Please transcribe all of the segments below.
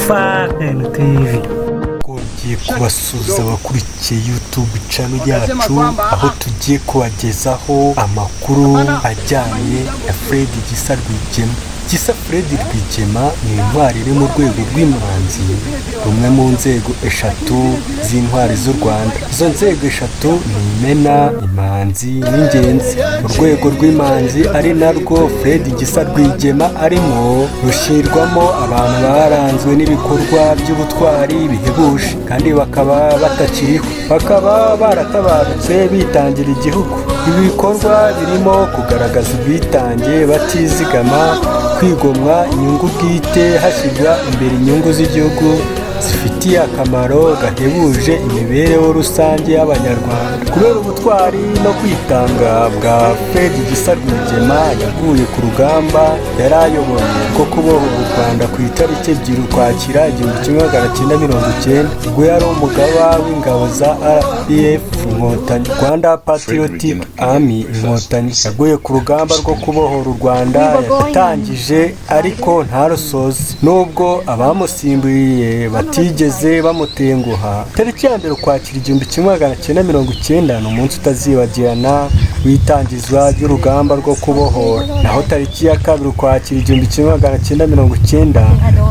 Fun TV. Twongeye kubasuhuza abakurikiye YouTube channel yacu, aho tugiye kubagezaho amakuru ajyanye na Fred Gisa Rwigema. Gisa Fred Rwigema ni intwari iri mu rwego rw'imanzi, rumwe mu nzego eshatu z'intwari z'u Rwanda. Izo nzego eshatu ni Imena, Imanzi n'Ingenzi. Urwego rw'imanzi, ari narwo Fred Gisa Rwigema arimo, rushyirwamo abantu baranzwe n'ibikorwa by'ubutwari bihebuje kandi bakaba batakiriho, bakaba baratabarutse bitangira igihugu. Ibi bikorwa birimo kugaragaza ubwitange batizigama, kwigomwa inyungu bwite hashyirwa imbere inyungu z'igihugu zifitiye akamaro gahebuje imibereho rusange y'Abanyarwanda. Kubera ubutwari no kwitanga bwa Fred Gisa Rwigema, yaguye ku rugamba yari ayoboye rwo kubohora u Rwanda ku itariki 2 Ukwakira 1990, ubwo yari umugaba w'ingabo za RPF Inkotanyi, Rwanda Patriotic Army Inkotanyi. Yaguye ku rugamba rwo kubohora u Rwanda yatangije ariko ntarusoze, nubwo abamusimbuye batigeze bamutenguha. Tariki ya 1 Ukwakira 1990 ni umunsi utazibagirana w'itangizwa ry'urugamba rwo kubohora, naho tariki ya 2 Ukwakira 1990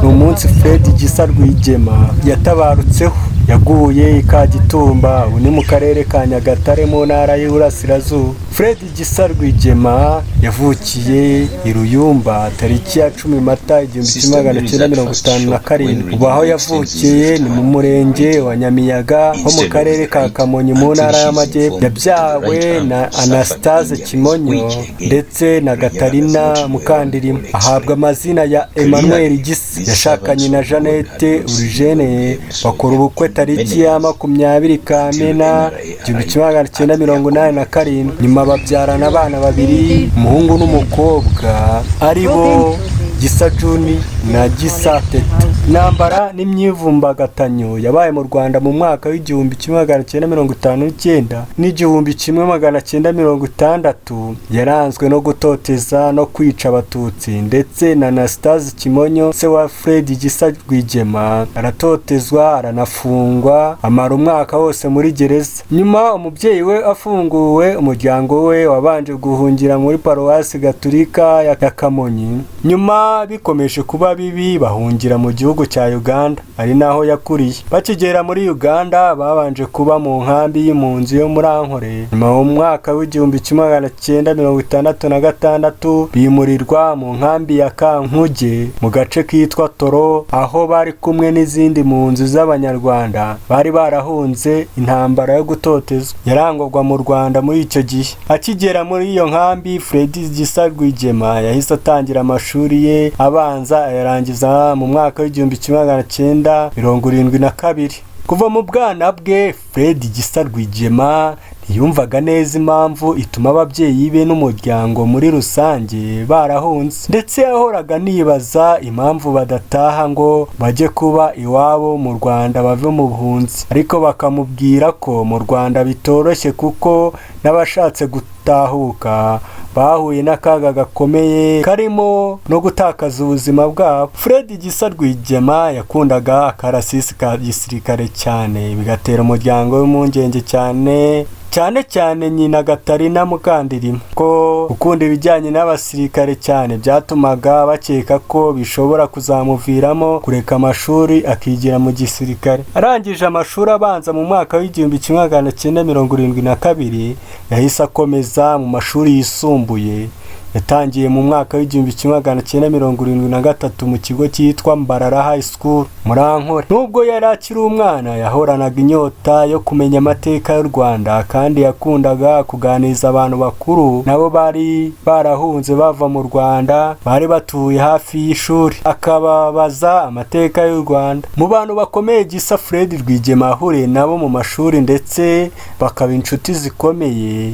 ni umunsi Fred Gisa Rwigema yatabarutseho. Yaguye i Kagitumba, ubu ni mu Karere ka Nyagatare mu Ntara y'Iburasirazuba. Fred Gisa Rwigema yavukiye i Ruyumba tariki ya 10 Mata 1957. Ubu aho yavukiye ni mu Murenge wa Nyamiyaga ho mu Karere ka Kamonyi mu Ntara y'Amajyepfo. Yabyawe na Anastase Kimonyo ndetse na Gatarina Mukandirima, ahabwa amazina ya Emmanuel Gisa. Yashakanye na Jeannette Urujene, bakora ubukwe tariki ya 20 Kamena 1987. Nyuma babyarana abana babiri, umuhungu n'umukobwa, ari bo Gisa Juni na Gisa Teta. Intambara n'imyivumbagatanyo yabaye mu Rwanda mu mwaka w'1959 n'1960 yaranzwe no gutoteza no kwica Abatutsi, ndetse na Anastase Kimonyo, se wa Fred Gisa Rwigema, aratotezwa aranafungwa, amara umwaka wose muri gereza. Nyuma umubyeyi we afunguwe, umuryango we wabanje guhungira muri Paruwasi Gaturika ya Kamonyi, nyuma bikomeje kuba bibi bahungira mu gihugu cya Uganda, ari naho yakuriye. Bakigera muri Uganda babanje kuba mu nkambi y'impunzi yo muri Ankore, nyuma mu mwaka w'1966 bimurirwa mu nkambi ya Kankuge mu gace kitwa Toro, aho bari kumwe n'izindi mpunzi z'Abanyarwanda bari barahunze intambara yo gutotezwa yarangwaga mu Rwanda muri icyo gihe. Akigera muri iyo nkambi, Fred Gisa Rwigema yahise atangira amashuri ye abanza, ayarangiza mu mwaka w'1972. Kuva mu bwana bwe, Fred Gisa Rwigema ntiyumvaga neza impamvu ituma ababyeyi be n'umuryango muri rusange barahunze, ndetse yahoraga anibaza impamvu badataha ngo bajye kuba iwabo mu Rwanda bave mu buhunzi, ariko bakamubwira ko mu Rwanda bitoroshye kuko n'abashatse gutahuka bahuye n'akaga gakomeye karimo no gutakaza ubuzima bwabo. Fred Gisa Rwigema yakundaga akarasisi ka gisirikare cyane, bigatera umuryango w'impungenge cyane cyane cyane nyina Gatarina Mukandirima, ko gukunda ibijyanye n'abasirikare cyane byatumaga bakeka ko bishobora kuzamuviramo kureka amashuri akigira mu gisirikare. Arangije amashuri abanza mu mwaka w'1972, yahise akomeza mu mashuri yisumbuye. Yatangiye mu mwaka w'1973 mu kigo cyitwa Mbarara High School muri Ankore. Nubwo yari akiri umwana, yahoranaga inyota yo kumenya amateka y'u Rwanda, kandi yakundaga kuganiriza abantu bakuru nabo bari barahunze bava mu Rwanda bari batuye hafi y'ishuri, akababaza amateka y'u Rwanda. Mu bantu bakomeye Gisa Fred Rwigema yahuriye nabo mu mashuri ndetse bakaba inshuti zikomeye,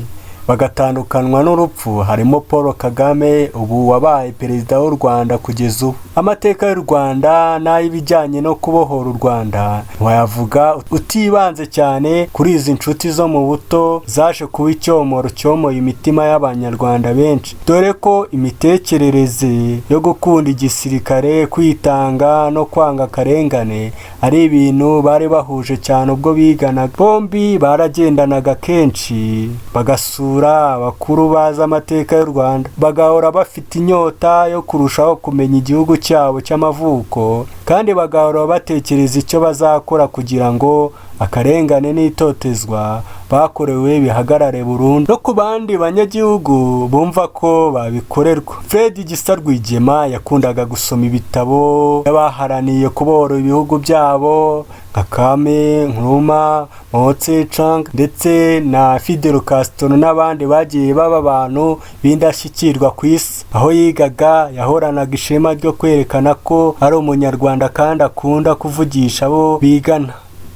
bagatandukanwa n'urupfu harimo Paul Kagame, ubu wabaye perezida w'u Rwanda kugeza ubu. Amateka y'u Rwanda n'ay'ibijyanye no kubohora u Rwanda ntiwayavuga utibanze cyane kuri izi nshuti zo mu buto zaje kuba icyomoro cyomoye imitima y'Abanyarwanda benshi, dore ko imitekerereze yo gukunda igisirikare, kwitanga no kwanga akarengane ari ibintu bari bahuje cyane ubwo biganaga. Bombi baragendanaga kenshi, bagasura abakuru bazi amateka y'u Rwanda, bagahora bafite inyota yo kurushaho kumenya igihugu cyabo cy'amavuko, kandi bagahora batekereza icyo bazakora kugira ngo akarengane n'itotezwa bakorewe bihagarare burundu, no ku bandi banyagihugu bumva ko babikorerwa. Fred Gisa Rwigema yakundaga gusoma ibitabo by'abaharaniye kubohora ibihugu byabo nka Kwame Nkrumah, Mao Tse-tung ndetse na Fidel Castro n'abandi bagiye baba abantu b'indashyikirwa ku isi. Aho yigaga yahoranaga ishema ryo kwerekana ko ari Umunyarwanda, kandi akunda kuvugisha abo bigana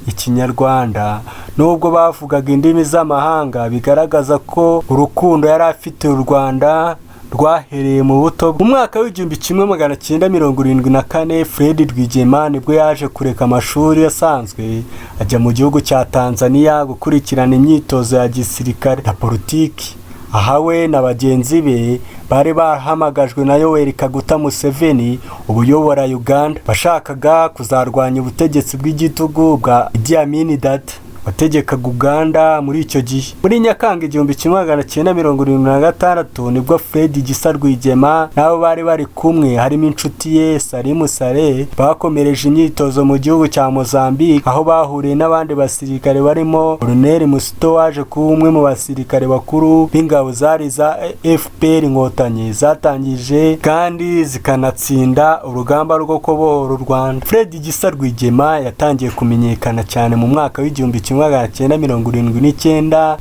Ikinyarwanda nubwo bavugaga indimi z'amahanga, bigaragaza ko urukundo yari afitiye u Rwanda rwahereye mu buto. Mu mwaka w'1974, Fred Rwigema nibwo yaje kureka amashuri asanzwe, ajya mu gihugu cya Tanzania gukurikirana imyitozo ya gisirikare na politiki. Aha we na bagenzi be bari bahamagajwe na Yoweri Kaguta Museveni, ubu uyobora Uganda. Bashakaga kuzarwanya ubutegetsi bw'igitugu bwa Idi Amin Dada wategekaga Uganda muri icyo gihe. Muri Nyakanga 1976 nibwo Fred Gisa Rwigema n'abo bari bari kumwe, harimo inshuti ye Salim Saleh, bakomereje imyitozo mu gihugu cya Mozambique, aho bahuriye n'abandi basirikare barimo Colonel Musito, waje kuba umwe mu basirikare bakuru b'ingabo zari za FPR Inkotanyi zatangije kandi zikanatsinda urugamba rwo kubohora u Rwanda. Fred Gisa Rwigema yatangiye kumenyekana cyane mu mwaka w'1979,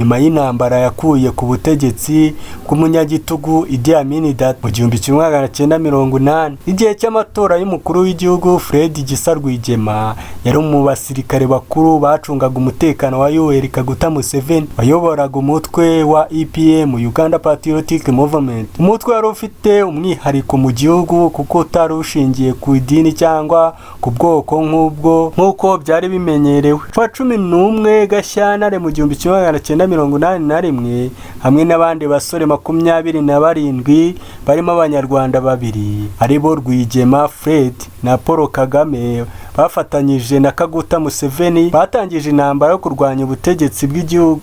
nyuma y'intambara yakuye ku butegetsi bw'umunyagitugu Idi Amin Dada mu 1980. Igihe cy'amatora y'umukuru w'igihugu, Fred Gisa Rwigema yari mu basirikare bakuru bacungaga umutekano wa Yoweri Kaguta Museveni, wayoboraga umutwe wa UPM, Uganda Patriotic Movement, umutwe wari ufite umwihariko mu gihugu kuko utari ushingiye ku idini cyangwa ku bwoko nk'ubwo nk'uko byari bimenyerewe. Kuwa 11 Gashyantare mu 1981, hamwe n'abandi basore 27 barimo Abanyarwanda babiri aribo Rwigema Fred na Paul Kagame, bafatanyije na Kaguta Museveni batangije intambara yo kurwanya ubutegetsi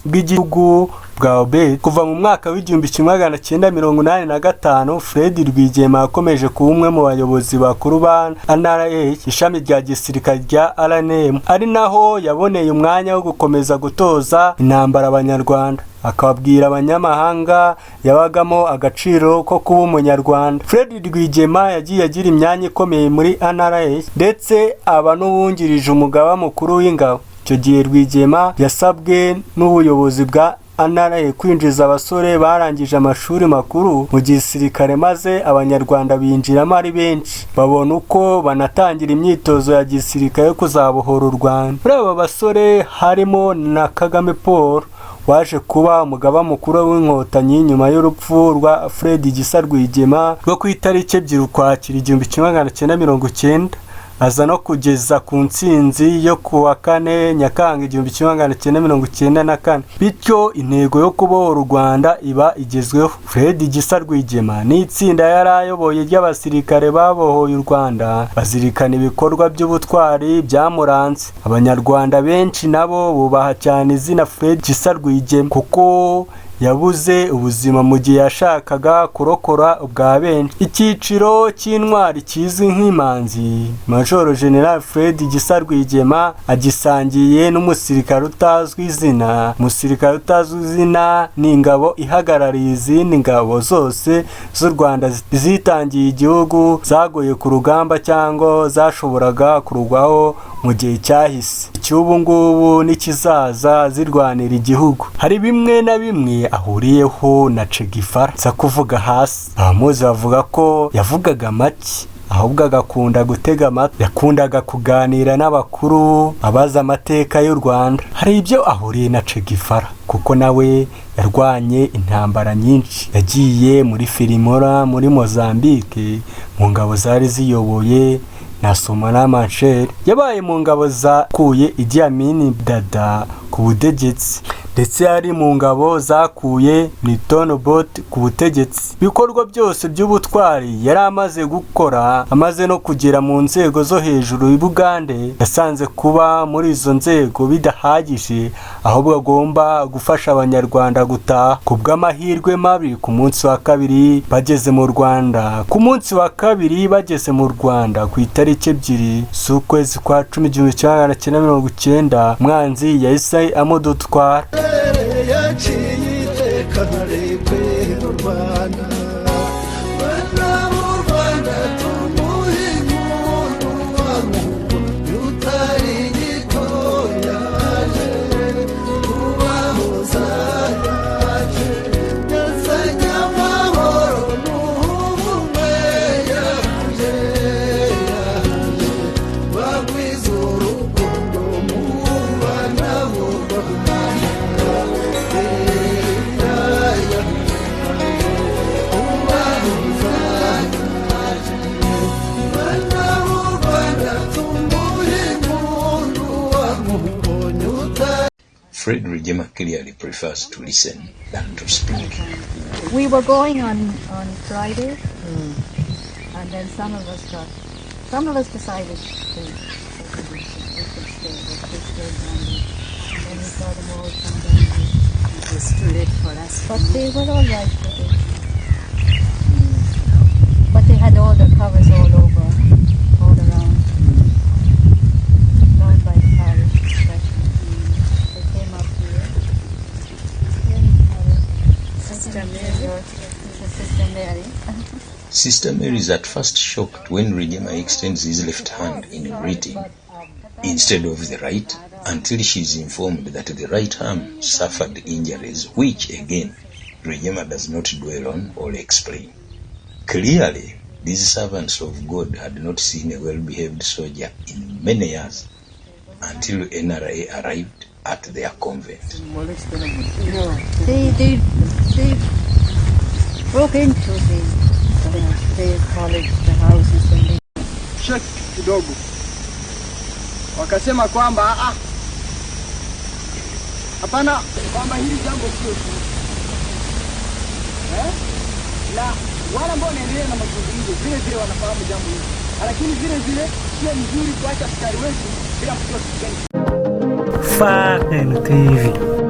bw'igihugu bwa Obote. Kuva mu mwaka w'1985, Fred Rwigema yakomeje kuba umwe mu bayobozi bakuru ba NRA, ishami rya gisirikare rya RNM, ari naho yaboneye umwanya wo gukomeza gutoza intambara Abanyarwanda, akababwira abanyamahanga yabagamo agaciro ko kuba Umunyarwanda. Fred Rwigema yagiye agira imyanya ikomeye muri NRA, ndetse aba n'uwungirije umugaba mukuru w'ingabo. Icyo gihe Rwigema yasabwe n'ubuyobozi bwa NRA kwinjiza abasore barangije amashuri makuru mu gisirikare, maze Abanyarwanda binjiramo ari benshi, babona uko banatangira imyitozo ya gisirikare yo kuzabohora u Rwanda. Muri aba basore harimo na Kagame Paul, waje kuba umugaba mukuru w'Inkotanyi nyuma y'urupfu rwa Fred Gisa Rwigema rwo ku itariki 2 Ukwakira 1990, aza no kugeza ku ntsinzi yo ku wa 4 Nyakanga 1994, bityo intego yo kubohora u Rwanda iba igezweho. Fred Gisa Rwigema n'itsinda yari ayoboye ry'abasirikare babohoye u Rwanda bazirikana ibikorwa by'ubutwari byamuranze. Abanyarwanda benshi nabo bubaha cyane izina Fred Gisa Rwigema, kuko yabuze ubuzima mu gihe yashakaga kurokora ubwa benshi. Icyiciro cy'intwari kizwi nk'Imanzi, Major General Fred Gisa Rwigema agisangiye n'umusirikare utazwi izina. Umusirikare utazwi izina ni ingabo ihagarariye izindi ngabo zose z'u Rwanda zitangiye igihugu, zaguye ku rugamba cyangwa zashoboraga kurugwaho mu gihe cyahise, icy'ubu ngubu n'ikizaza, zirwanira igihugu. Hari bimwe na bimwe ahuriyeho na Che Guevara nza kuvuga hasi. Abamuzi bavuga ko yavugaga make. ahubwo agakunda gutega amatwi. Yakundaga kuganira n'abakuru, abaza amateka y'u Rwanda. Hari ibyo ahuriye na Che Guevara, kuko nawe yarwanye intambara nyinshi. Yagiye muri Frelimo muri Mozambique mu ngabo zari ziyoboye na Samora Machel. Yabaye mu ngabo zakuye Idi Amin Dada ku butegetsi, ndetse yari mu ngabo zakuye Milton Obote ku butegetsi. Ibikorwa byose by'ubutwari yari amaze gukora, amaze no kugera mu nzego zo hejuru i Bugande, yasanze kuba muri izo nzego bidahagije, ahubwo agomba gufasha Abanyarwanda gutaha. Ku bw'amahirwe mabi, ku munsi wa kabiri bageze mu Rwanda, ku munsi wa kabiri bageze mu Rwanda, ku itariki 2 z'ukwezi kwa 10, 1990, umwanzi yahise amudutwara. Yaciye iteka ntarekwera u Rwanda. Bana b'u Rwanda, tumuhe impundu, utari gito yaje kubahoza, yaje yazanye amahoro n'ubumwe, yaje yaje bagwiza urukundo mu bana b'u Rwanda. Kubahoza yaje, bana b'u Rwanda, tumuhe impundu, wamubonye utari Fred Rwigyema clearly prefers to listen than to speak. We were going on Friday, and then some of us decided to, okay, we could stay, but we stayed longer. And then we saw them all come down here. It was too late for us. But they were all right with it. But they had all their covers all over, all around. Down by the parish, especially. They came up here. Here, Sister Mary. Sister Mary. Sister Mary is at first shocked when Rwigyema extends his left hand in greeting instead of the right, until she is informed that the right arm suffered injuries which, again, Rwigyema does not dwell on or explain. Clearly, these servants of God had not seen a well-behaved soldier in many years until NRA arrived at their convent. They broke into the college, the houses, and they Check kidogo, wakasema kwamba ah, hapana, kwamba hili jambo sio tu eh? Na wale ambao wanaendelea na mazungumzo vile vile wanafahamu jambo hili, lakini vile vile sio mzuri kuacha askari wetu bila kujua kitu gani. Farden TV.